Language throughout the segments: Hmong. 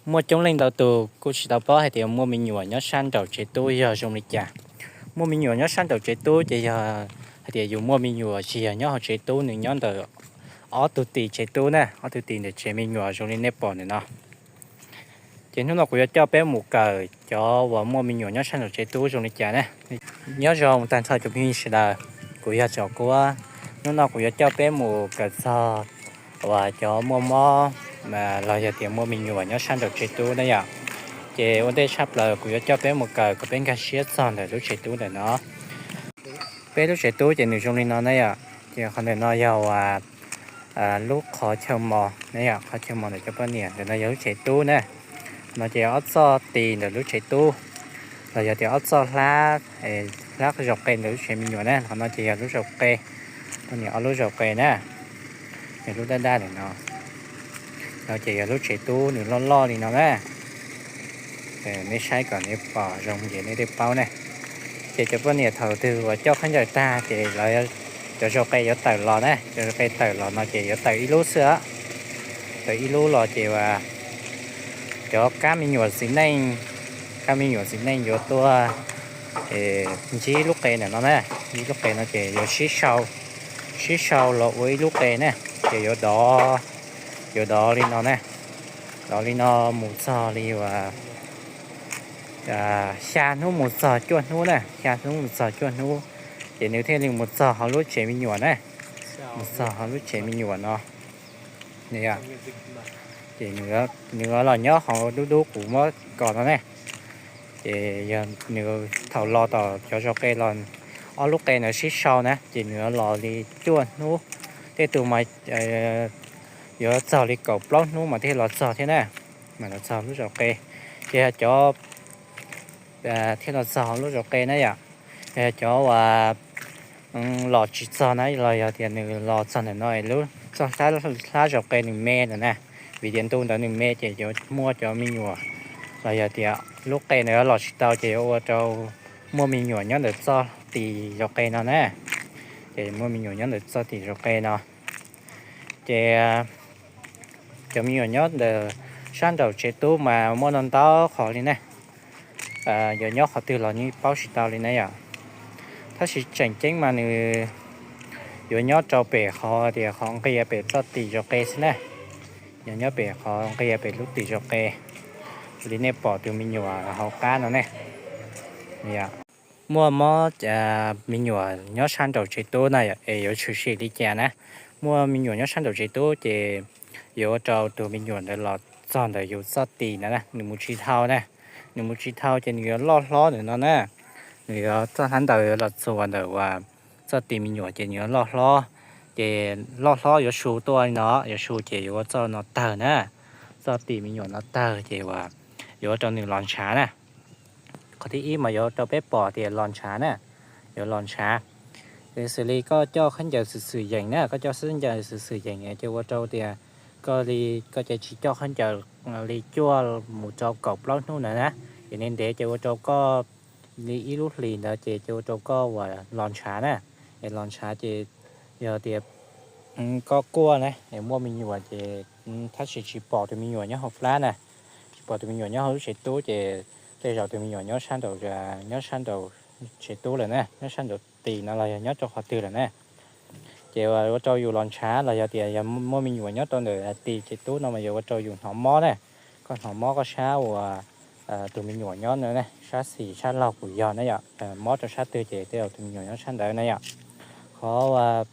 Muaj coob leej ntau tus kuj tsis tau paub hais tias muaj me nyuam nyob sab nraum tsev tub yog zoo li cas. Muaj me nyuam nyob sab nraum tsev tub ces yog hais tias yus muaj me nyuam tsis yog nyob hauv tsev tub, nws nyob ntawm ob tug tim tsev tub na, ob tug tim ntawm tsev me nyuam zoo li nej pom ntawm no. Ces hnub no kuv yuav coj peb mus kawm cov uas muaj me nyuam nyob sab nraum tsev tub zoo li cas na. Nyob zoo tag nrho cov phooj ywg sawv daws, kuv yog Tsom Kuab. Hnub no kuv yuav coj peb mus kawm txog uas cov muaj mob los yog tias muaj me nyuam nyob sab nraum tsev tub na yom. Ces ua ntej tshaj plaws kuv yuav coj peb mus kawm kom peb nkag siab txog ntawm lub tsev tub ntawm no. Peb lub tsev tub ces nws zoo li no na yom. Ces qhov ntawm no yog uas lub qhov chaw mos na yom, qhov chaw mos ntawm cov poj niam. Ntawm no yog lub tsev tub na. No ces ob txoj tis ntawm lub tsev tub, los yog tias ob txoj hlab, hlab zaum qe ntawm lub tsev me nyuam na. Qhov no ces yog lub zaum qe, poj niam ob lub zaum qe na. Nws lub dab dab ntawm no. No ces yog lub tsev tub nws loj loj li no na. Nej saib kom nej pom zoo ces nej thiaj paub na. Ces cov poj niam thaum twg uas coj khaub ncaws tag ces lawv, cov zaum qe yuav tawm los na, cov zaum qe tawm los no ces yuav tawm ib lub xwb os. Tawm ib lub los ces uas cov kab me nyuam txiv neej, kab me nyuam txiv neej yuav tuaj ntsib lub qe ntawm no na. Ntsib lub qe no ces yuav sib sau, sib sau los ua ib lub qe na. Ces yuav dov, yuav dov li no na. Dov li no mus txog li uas xya hnub mus txog cuaj hnub na, xya hnub mus txog cuaj hnub, ces nws thiaj li mus txog hauv lub tsev me nyuam na, mus txog hauv lub tsev me nyuam no. Ces nws los nyob hauv dub dub kuv muab kom no ne. Ces yog nws thaum los tom cov zaus qe los, ob lub qe ntawd sib sau na, ces nws los li cuaj hnub, tej tus mas yuav txog li kaum plaub hnub mas thiaj los txog thiab na, mas los txog lub zaus qe. Ces yog cov thiaj los txog lub zaus qe na yom. Yog cov uas los tsis txog na los yog tias nws los txog ntawm no lub txoj hlab zaus qe nws me ntawd na, vim tias ntu ntawd nws me ces yuav muaj cov me nyuam los yog tias lub qe ntawd los tsis tau ces yuav ua rau muaj me nyuam nyob ntawm txoj tis zaus qe no na. Ces muaj me nyuam nyob ntawm txoj tis zaus qe no. Ces cov me nyuam nyob ntawm sab nraum tsev tub mas muaj ntau ntau qhov li ne. Yuav nyob qhov twg los yeej paub tsis tau li na yom. Tab sis tseem ceeb mas nws yuav nyob rau pem qhov tias qhov nqia pem txoj tis zaus qe xwb na. Yog nyob pem qhov nqia pem lub tis zaus qe li nej pom tus me nyuam hauv qab no ne. Muaj mob me nyuam nyob sab nraum tsev tub na es yuav tshwm sim li cas na. Muaj me nyuam nyob sab nraum tsev tub ces yuav ua rau tus me nyuam ntawd los txog ntawm yus txoj tis ntawd na, nws mus tsis dhau na. Nws mus tsis dhau ces nws yuav loj hlob ntawm no na. Nws yuav txoj hlab ntawd yuav los txuas ntawm uas txoj tis me nyuam ces nws yuav loj hlob. Ces loj hlob yuav su tuaj li no, yuav su ces yuav ua txoj no tawg na. Txoj tis me nyuam no tawg ces uas yuav ua rau nws los ntshav na. Qhov thib ib mas yuav rau peb pom tias los ntshav na, yuav los ntshav. Ces xws li koj coj khaub ncaws xwm xwm yeem na, koj coj khaub ncaws xwm xwm yeem ces ua rau tias koj li, koj ces tsis coj khaub ncaws li cuaj mus rau kaum plaub hnub ntawd na, ces ntev ntev ces ua rau koj li ib lub hlis ntawd ces ces ua rau koj uas los ntshav na. Es los ntshav ces yog tias koj kuaj na es muaj me nyuam ces tab sis tsis pom tus me nyuam nyob hauv plab na, tsis pom tus me nyuam nyob hauv lub tsev tub ces tej zaum tus me nyuam nyob sab nraum, nyob sab nraum tsev tub lawm na, nyob sab nraum tis no los yog nyob rau qhov twg lawm na. Ces ua rau yus los ntshav los yog tias yog muaj me nyuam nyob rau ntawm tis tsev tub no mas yuav ua rau yus hnov mob na. Koj hnov mob koj sab uas tus me nyuam nyob na, sab xis sab laug kuj yog na yom, mob rau sab twg ces tej zaum tus me nyuam nyob sab ntawd na yom. Qhov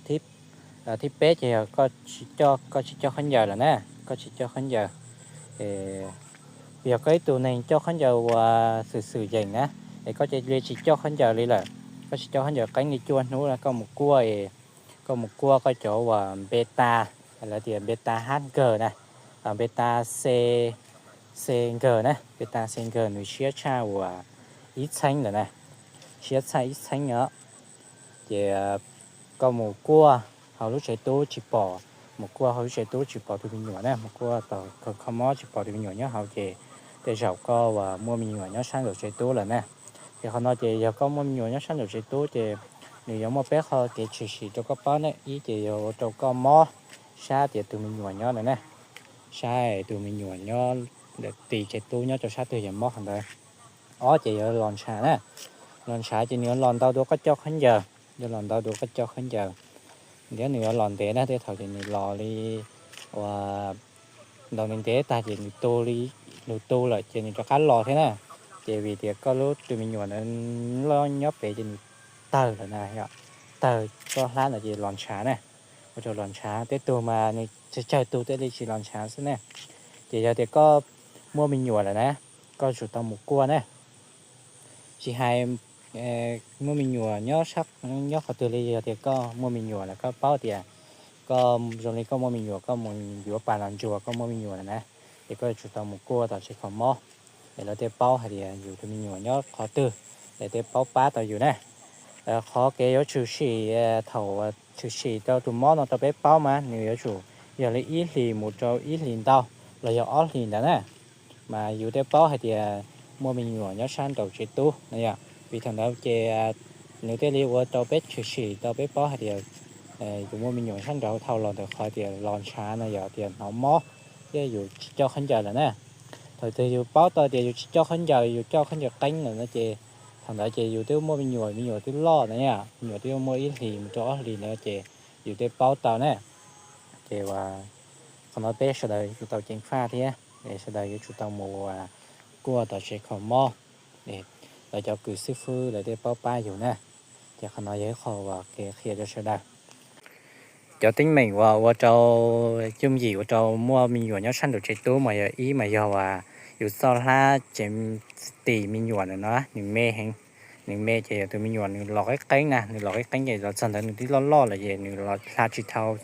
thib peb ces yog koj tsis coj khaub ncaws lawm na, koj tsis coj khaub ncaws. Yog koj ib tug neeg coj khaub ncaws uas xwm xwm yeem na, es koj cia li tsis coj khaub ncaws li lawm, koj tsis coj khaub ncaws qeeb li cuaj hnub na, koj mus kuaj, koj mus kuaj koj cov uas npe tas, lawv tias npe tas hab nkawg na, npe tas C, C nkawg na, npe tas C nkawg nws siab tshaj uas ib txheeb lawm na, siab tshaj ib txheeb os. Ces koj mus kuaj hauv lub tsev tub tsis pom, mus kuaj hauv lub tsev tub tsis pom tus me nyuam na, mus kuaj tom kho mob tsis pom tus me nyuam nyob hauv ces tej zaum koj uas muaj me nyuam nyob sab nraum tsev tub lawm na. Ces qhov no ces yog koj muaj me nyuam nyob sab nraum tsev tub ces nws yuav muaj peb qho kev tshwm sim rau koj paub ne. Ib ces yog ua rau koj mob sab tias tus me nyuam nyob ntawd na, saib tus me nyuam nyob tim tsev tub nyob rau sab twg ces mob qhov ntawd. Ob ces yuav los ntshav na. Los ntshav ces nws yuav los ntau dua koj coj khaub ncaws, yuav los ntau dua koj coj khaub ncaws. Thiab nws yuav los ntev na, tej thaum ces nws los li uas ntaus ntev ntev tag ces nws tu li, nws tu lawm ces nws rov qab los thiab na. Ces vim tias koj lub tus me nyuam ntawd loj nyob pem ces nws tawg lawm na, tawg txoj hlab ntawd ces los ntshav na. Ua rau los ntshav, tej tug mas nws tsawg tsawg tug thiaj li tsis los ntshav xwb na. Ces yog tias koj muaj me nyuam lawm na, koj tsum tau mus kuaj na. Tsis hais muaj me nyuam nyob, nyob qhov twg li, yog tias koj muaj me nyuam lawm koj paub tias koj zoo li koj muaj me nyuam, koj mus yuav pas los ntsuas koj muaj me nyuam lawm na, ces koj yuav tsum tau mus kuaj tom tsev kho mob, es lawv thiaj paub hais tias yus tus me nyuam nyob qhov twg, lawv thiaj paub pab tau yus na. Qhov kev yuav tshwm sim, thaum tshwm sim rau tus mob no rau peb paub mas nws yuav tsum yog li ib hlis mus rau ib hlis ntau los yog ob hlis ntawd na, mas yus thiaj paub hais tias muaj me nyuam nyob sab nraum tsev tub no yom. Vim thaum ntawd ces nws thiaj li ua rau peb tshwm sim tau peb paub hais tias yus muaj me nyuam sab nraud dhau los ntawm qhov tias los ntshav no yog tias hnov mob thiab yus tsis coj khaub ncaws lawm na. Thaum twg yus paub tau tias yus tsis coj khaub ncaws, yus coj khaub ncaws qeeb lawm no ces thaum ntawd ces yus twb muaj me nyuam, me nyuam twb loj na, me nyuam twb muaj ib hlis mus rau ob hlis ntawd ces yus twb paub tau na. Ces qhov no peb sawv daws yuav tsum tau ceev faj thiab, sawv daws yuav tsum tau mus kuaj tom tsev kho mob, lawv cov kws xib fwb lawv thiaj paub pab yus na. Ces qhov no yog ib qho uas kev qhia rau sawv daws. Cov teeb meem uas ua rau yooj yim ua rau muaj me nyuam nyob sab nraum tsev tub mas yog ib mas yog uas yus txoj hlab tsev tim me nyuam ntawm no nws me heev. Nws me ces yog tus me nyuam nws los qeeb qeeb na, nws los qeeb qeeb ces los txog ntawd nws twb loj loj lawm ces nws hla tsis dhau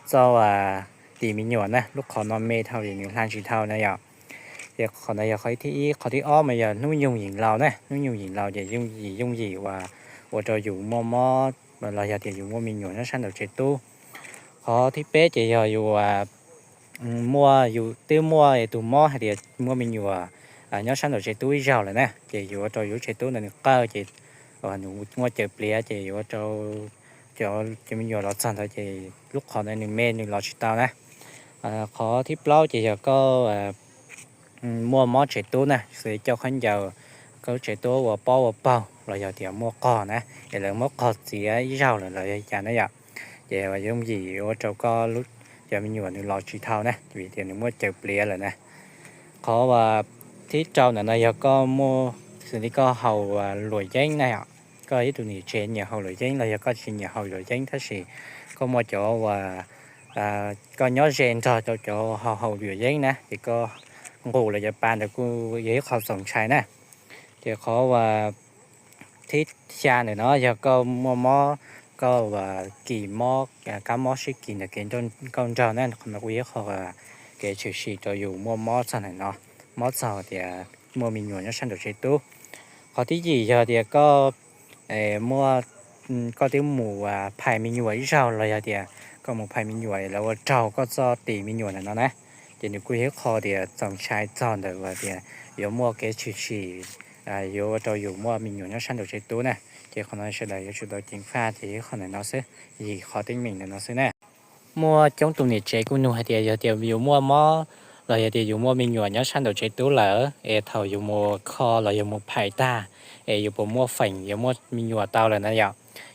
txoj tim me nyuam na, lub qhov no me dhau ces nws hla tsis dhau na yom. Ces qhov no yog qhov thib ib. Qhov thib ob mas yog hnub nyoog yim laus na, hnub nyoog yim laus ces yooj yim yooj yim uas ua rau yus muaj mob los yog tias yus muaj me nyuam nyob sab nraum tsev tub. Qhov thib peb ces yog yus muaj, yus twb muaj tus mob hais tias muaj me nyuam nyob sab nraum tsev tub ib zaug lawm na, ces yuav ua rau yus lub tsev tub ntawd nws qawj ces nws muaj caws pliav ces yuav ua rau cov me nyuam los txog ntawd ces lub qhov ntawd nws me nws los tsis tau na. Qhov thib plaub ces yog koj muaj mob tsev tub na, xws li coj khaub ncaws, koj lub tsev tub ua pob ua paug los yog tias muaj qog na, es lawv muab qog txiav ib zaug lawm los yog cas na yom, ces yooj yim ua rau koj lub, cov me nyuam nws los tsis dhau na, vim tias nws muaj caws pliav lawm na. Qhov uas thib rau ntawm no yog koj muaj, xws li koj haus luam yeeb na yom, koj ib tug niam tsev nyiam haus luam yeeb los yog koj tsis nyiam haus luam yeeb tab sis koj muaj cov uas koj nyob ze nrog rau cov haus haus luam yeeb na, ces koj nqus lawv cov pa ntawd kuj yog ib qho txaus ntshai na. Ces qhov uas thib xya ntawm no yog koj muaj mob, koj uas kis mob, kab mob sib kis ntawm kev nkauj nraug na, qhov no kuj yog ib qho kev tshwm sim rau yus muaj mob txog ntawm no, mob txog tias muaj me nyuam nyob sab nraum tsev tub. Qhov thib yim yog tias koj muaj, koj twb mus phais me nyuam ib zaug los yog tias koj mus phais me nyuam lawv ua raug koj txoj tim me nyuam ntawm no na, ces nws kuj yog ib qho tias txaus ntshai txog ntawm uas tias yuav muaj kev tshwm sim yuav ua rau yus muaj me nyuam nyob sab nraum tsev tub na. Ces qhov no sawv daws yuav tsum tau ceev faj ces yog ib qho ntawm no xwb, yim qho teeb meem ntawm no xwb na. Muaj coob tus niam tsev kuj nug hais tias yog tias yus muaj mob los yog tias yus muaj me nyuam nyob sab nraum tsev tub lawm es thaum yus mus kho los yog mus phais tag es yus puas muaj feem yuav muaj me nyuam tau lawm na yom.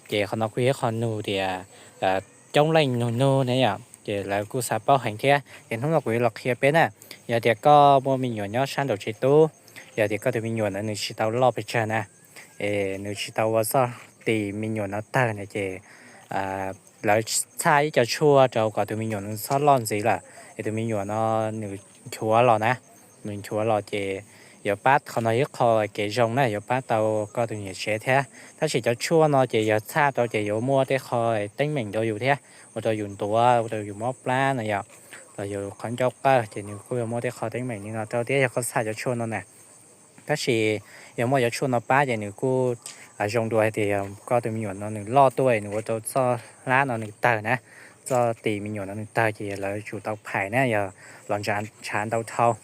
Ces qhov no kuj yog ib qho nug tias coob leej nug nug na yom, ces lawv kuj xav paub heev thiab. Ces hnub no kuv yuav los qhia peb na, yog tias koj muaj me nyuam nyob sab nraum tsev tub, yog tias koj tus me nyuam ntawd nws tsis tau loj pes tsawg na, es nws tsis tau ua txoj tim me nyuam no tawg na ces lawv txhaj ib co tshuaj rau kom tus me nyuam nws txhob loj ntxiv lawm, es tus me nyuam no nws nchuav los na, nws nchuav los ces yuav pab, qhov no yog ib qho kev zoo na, yuav pab tau koj tus niam tsev thiab. Tab sis cov tshuaj no ces yog txhaj rau ces yuav muaj tej qho teeb meem rau yus thiab, ua rau yus ntuav, ua rau yus mob plab na yom, los yus qhov ncauj qawj ces nws kuj yuav muaj tej qho teeb meem li no rau thiab yog koj txhaj cov tshuaj no na. Tab sis yog muaj cov tshuaj no pab ces nws kuj zoo dua hais tias yog koj tus me nyuam no nws loj tuaj nws ua rau txoj hlab no nws tawg na, txoj tim me nyuam no nws tawg ces lawv tsum tau phais na, yog los ntshav ntau dhau,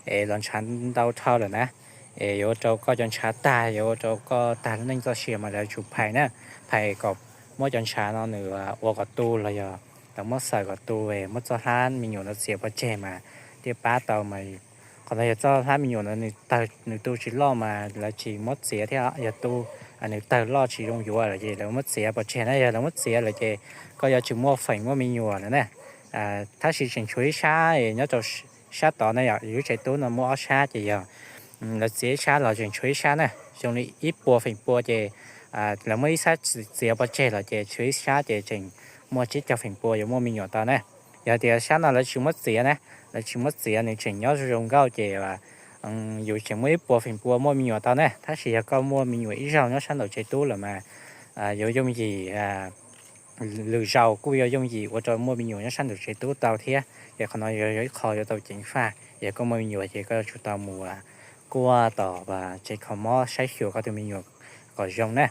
es los ntshav ntau dhau lawm na, es yuav ua rau koj cov ntshav tag, yuav ua rau koj tag lub neej txoj sia mas lawv tsum phais na, phais kom muab cov ntshav no nws ua kom tu los yog lawv muab xaws kom tu, muab txoj hlab me nyuam no txiav pov tseg mas thiaj pab tau mas. Qhov no yog txoj hlab me nyuam no nws tawg, nws tu tsis loj mas lawv tsis muab txiav thiab, yog tu nws tawg loj tsis zoo yuav lawm ces lawv muab txiav pov tseg na. Yog lawv muab txiav lawm ces koj yuav tsis muaj feem muaj me nyuam lawm na. Tab sis tseem tshuav ib sab nyob rau sab tod na yom, yus lub tsev tub no muaj ob sab ces yog lawv txiav ib sab los tseem tshuav ib sab na, zoo li ib puas feem pua ces lawv muab ib sab txiav pov tseg los ces tshuav ib sab ces tseem muaj tsib caug feem pua yuav muaj me nyuam tau na. Yog tias sab no lawv tsis muab txiav na, lawv tsis muab txiav nws tseem nyob zoo zoo nkauj ces yus tseem muaj ib puas feem pua muaj me nyuam tau na. Tab sis yog koj muaj me nyuam ib zaug nyob sab nraum tsev tub lawm mas yuav yooj yim lwm zaus kuj yuav yooj yim ua rau muaj me nyuam nyob sab nraum tsev tub tau thiab. Ces qhov no yog ib qho yuav tau ceev faj, yog koj muaj me nyuam ces koj yuav tsum tau mus kuaj tom tsev kho mob saib xyuas koj tus me nyuam kom zoo na.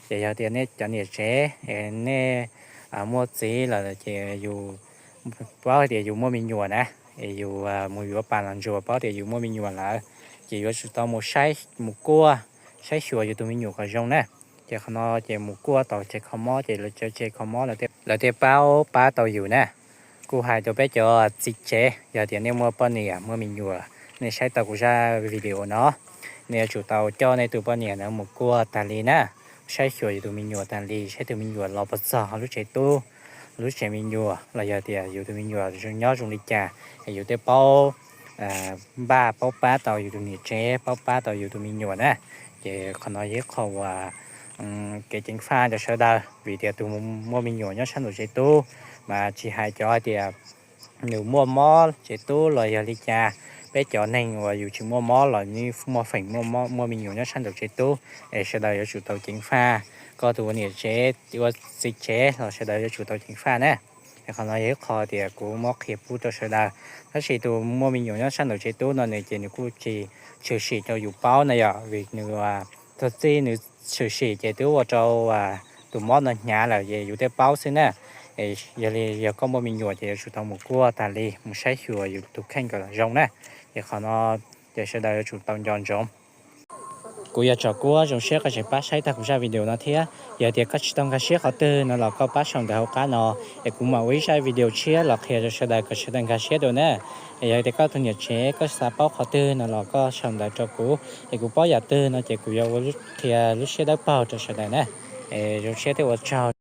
Ces yog tias nej cov niam tsev nej muaj txiv lawm ces yus paub tias yus muaj me nyuam na, yus mus yuav pas los ntsuas paub tias yus muaj me nyuam lawm, ces yuav tsum tau mus saib, mus kuaj saib xyuas yus tus me nyuam kom zoo na. Ces qhov no ces mus kuaj tom tsev kho mob ces lawv cov tsev kho mob lawv thiaj paub pab tau yus na. Kuj hais rau peb cov txiv tsev, yog tias nej muaj poj niam muaj me nyuam, nej saib tau kuv zaj video no, nej yuav tsum tau coj nej tus poj niam ntawd mus kuaj tag li na, saib xyuas yus tus me nyuam tag li, saib tus me nyuam los puas txog lub tsev tub, lub tsev me nyuam los yog tias yus tus me nyuam nyob zoo li cas, yus thiaj paub npaj paub pab tau yus tus niam tsev, paub pab tau yus tus me nyuam na. Ces qhov no yog ib qho uas kev ceev faj rau sawv daws, vim tias tus muaj me nyuam nyob sab nraum tsev tub, mas tsis hais cov hais tias nws muaj mob tsev tub los yog li cas, peb cov neeg uas yus tsis muaj mob los nws muaj feem muaj me nyuam nyob sab nraum tsev tub, es sawv daws yuav tsum tau ceev faj. Koj tus niam tsev ua txiv tsev los sawv daws yuav tsum tau ceev faj na. Es qhov no yog ib qho tias kuv muab qhia pub rau sawv daws. Tab sis tus muaj me nyuam nyob sab nraum tsev tub no nws ces nws kuj tsis tshwm sim rau yus paub na yom, vim nws txog txij nws tshwm sim ces twb ua rau tus mob no hnyav lawm ces yus thiaj paub xwb na. Yog li yog koj muaj me nyuam ces yuav tsum tau mus kuaj tag li, mus saib xyuas yus tus kheej kom zoo na. Ces qhov no ces sawv daws yuav tsum tau nco ntsoov. Kuv yog Tsom Kuab, zoo siab koj tseem pab saib tag kuv zaj video no thiab. Yog tias koj tsis tau nkag siab qhov twg no los koj pab sau ntawv hauv qab no, es kuv mam ua ib zaj video tshiab los qhia rau sawv daws kom sawv daws nkag siab dua na. Es yog tias koj tus niam tsev koj xav paub qhov twg no los koj sau ntawv rau kuv, es kuv paub yam twg no ces kuv yuav ua qhia lub siab dawb paug rau sawv daws na. Es zoo siab thiab ua tsaug.